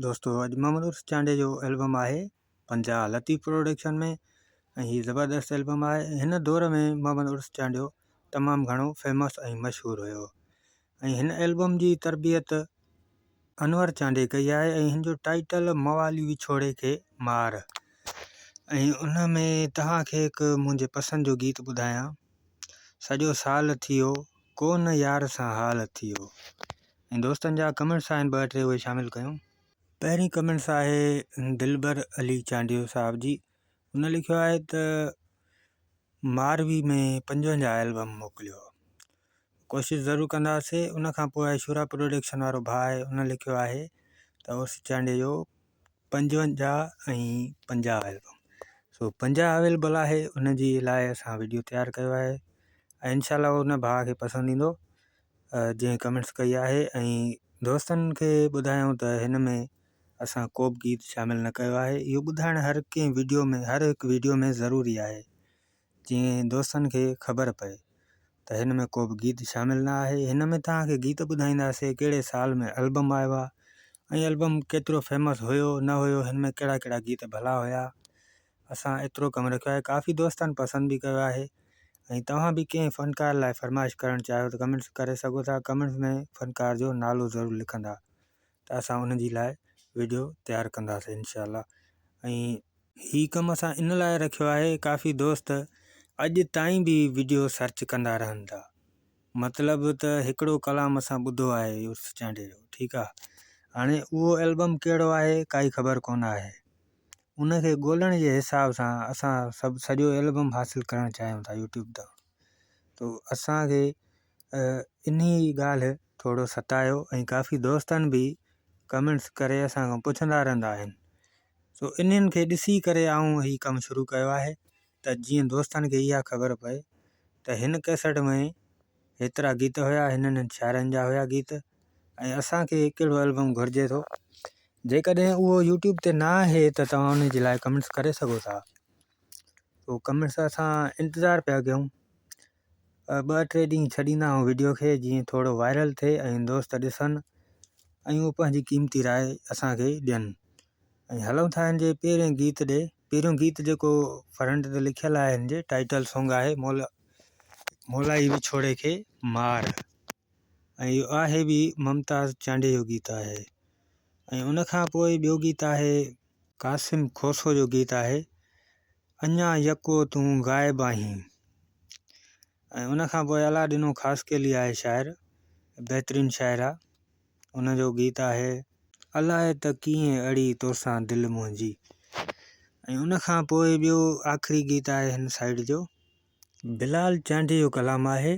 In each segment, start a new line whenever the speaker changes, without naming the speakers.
دوستو اڄ محمد عرس چانڊيي جو البم آهي 50 لطيف پروڊڪشن ۾ ۽ هي زبردست البم آهي. هن دور ۾ محمد عرس چانڊيو تمام گهڻو فيمس ۽ مشهور هيو ۽ هن البم جي تربيت انور چانڊيي ڪئي آهي ۽ هن جو ٽائيٽل موالي وڇوڙي کي مار ۽ ان ۾ توهان کي هڪ منهنجي پسند جو گيت ٻڌايان سڄو سال ٿيو ڪو نه يار سان حال ٿيو ۽ دوستن جا ڪمينٽس آهن ٻه ٽي اهي شامل ڪيون. پهرين ڪمينٽس آهي دلبر علي چانڊيو صاحب جي ان لکيو آهي ته ماروي ۾ 55 البم موڪليو ڪوشش ضرور ڪنداسي. ان کان پوء آهي شورا پروڊڪشن وارو ڀاء آهي ان لکيو آهي ته عرس چانڊيي جو 55 ۽ 50 البم سو 50 اويلبل آهي ان جي لاء اسان ويڊيو تيار ڪيو آهي ۽ انشاء الله ان ڀاء کي پسند ايندو جنهن ڪمينٽس ڪئي آهي ۽ دوستن کي ٻڌايون ته هن ۾ اسان ڪو به گيت شامل نه ڪيو آهي. اهو ٻڌائڻ هر ڪنهن ويڊيو ۾ هر هڪ ويڊيو ۾ ضروري آهي جيئن دوستن کي خبر پئي ته هن ۾ ڪو به گيت شامل نه آهي. هن ۾ توهان کي گيت ٻڌائينداسي ڪهڙي سال ۾ البم آيو آهي ۽ البم ڪيترو فيمس هيو نه هيو هن ۾ ڪهڙا ڪهڙا گيت ڀلا هيا. اسان ايترو ڪم رکيو آهي ڪافي دوستن پسند به ڪيو آهي ۽ توهان به ڪنهن فنڪار لاء فرمائش ڪرڻ چاهيو ته ڪمينٽس ڪري سگهو ٿا. ڪمينٽس ۾ فنڪار جو نالو ضرور لکندا ته اسان ان جي لاء ويڊيو تيار ڪنداسين انشاء الله. ۽ هي ڪم اسان ان لاء رکيو آهي ڪافي دوست اڄ تائين به ويڊيو سرچ ڪندا رهن ٿا مطلب ته هڪڙو ڪلام اسان ٻڌو آهي عرس چانڊيي جو ٺيڪ آ هاڻي اهو البم ڪهڙو آهي ڪائي خبر ڪونه آهي ان کي ڳولڻ جي حساب سان اسان سڀ سڄو البم حاصل ڪرڻ چاهيون ٿا يوٽيوب تان تو اسان کي انهي ڳالهه ٿورو ستايو ۽ ڪافي دوستن به ڪمينٽس ڪري اسان کان پڇندا رهندا آهن سو انهن کي ڏسي ڪري آئون هي ڪم شروع ڪيو آهي ته جيئن دوستن کي اها خبر پئي ته هن ڪيسٽ ۾ هيترا گيت هيا هنن هنن شاعرن جا هيا گيت ۽ اسان کي ڪهڙو البم گهرجي ٿو جيڪڏهن اهو يوٽيوب تي نه آهي ته توهان ان جي لاء ڪمينٽس ڪري سگهو ٿا. سو ڪمينٽس اسان انتظار پيا ڪيون ٻه ٽي ڏينهن ڇڏيندا آهيون ويڊيو کي جيئن ٿورو وائرل ٿئي ۽ دوست ڏسن ۽ اهو پنهنجي قيمتي راء اسان کي ڏين ۽ هلون ٿا هن جي پهرين گيت ڏي. پهريون گيت جيڪو فرنٽ تي لکيل آهي هن جي ٽائيٽل سونگ آهي مولا مولائي وڇوڙي کي مار ۽ اهو آهي به ممتاز چانڊيي جو گيت آهي ۽ ان کان پوء ٻيو گيت آهي قاسم کوسو جو گيت آهي اڃا يڪو تون غائب آهين ۽ ان کان پوء الله ڏنو خاصخيلي آهي شاعر بهترين شاعر آهي ان جو گيت آهي الائي ته ڪيئن اڙي توسان دل منهنجي ۽ ان کان پوء ٻيو آخري گيت آهي هن سائيڊ جو بلال چانڊيي جو ڪلام آهي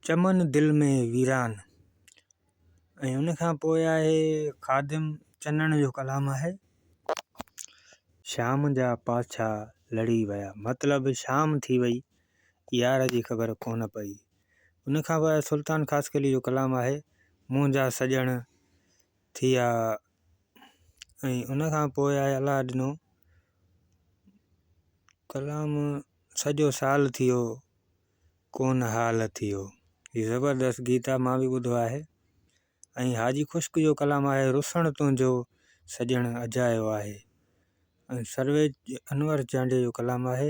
چمن دل ۾ ويران ۽ ان کان پوء آهي خادم چنڻ جو ڪلام آهي شام جا پاڇا لڙي ويا مطلب شام ٿي وئي يار جي خبر ڪونه پئي. ان کان پوء سلطان خاصخيلي جو ڪلام آهي منهنجا سڄڻ ٿيا ۽ ان کان پوء آهي الله ڏنو ڪلام سڄو سال ٿيو ڪونه حال ٿيو. هي زبردست گيت آهي مان به ٻڌو آهي ۽ حاجي خشڪ جو ڪلام آهي رسڻ تنهنجو سڄڻ اجايو آهي ۽ سرويچ انور چانڊيي جو ڪلام آهي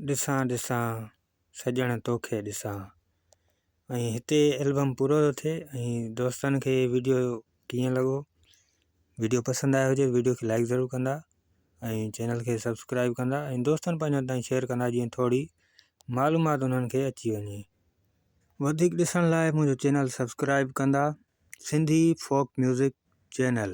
ڏسان ڏسان سڄڻ توکي ڏسان ۽ هتي البم پورو ٿو ٿئي ۽ دوستن کي ويڊيو ڪيئن لڳو ويڊيو پسند آيو هجي ويڊيو کي لائڪ ضرور ڪندا ۽ چينل کي سبسڪرائب ڪندا ۽ دوستن پنهنجن تائين شيئر ڪندا جيئن ٿوري معلومات انهن کي اچي وڃي. وڌيڪ ڏسڻ لاء منهنجو چينل سبسڪرائب ڪندا سنڌي فوڪ ميوزڪ چينل.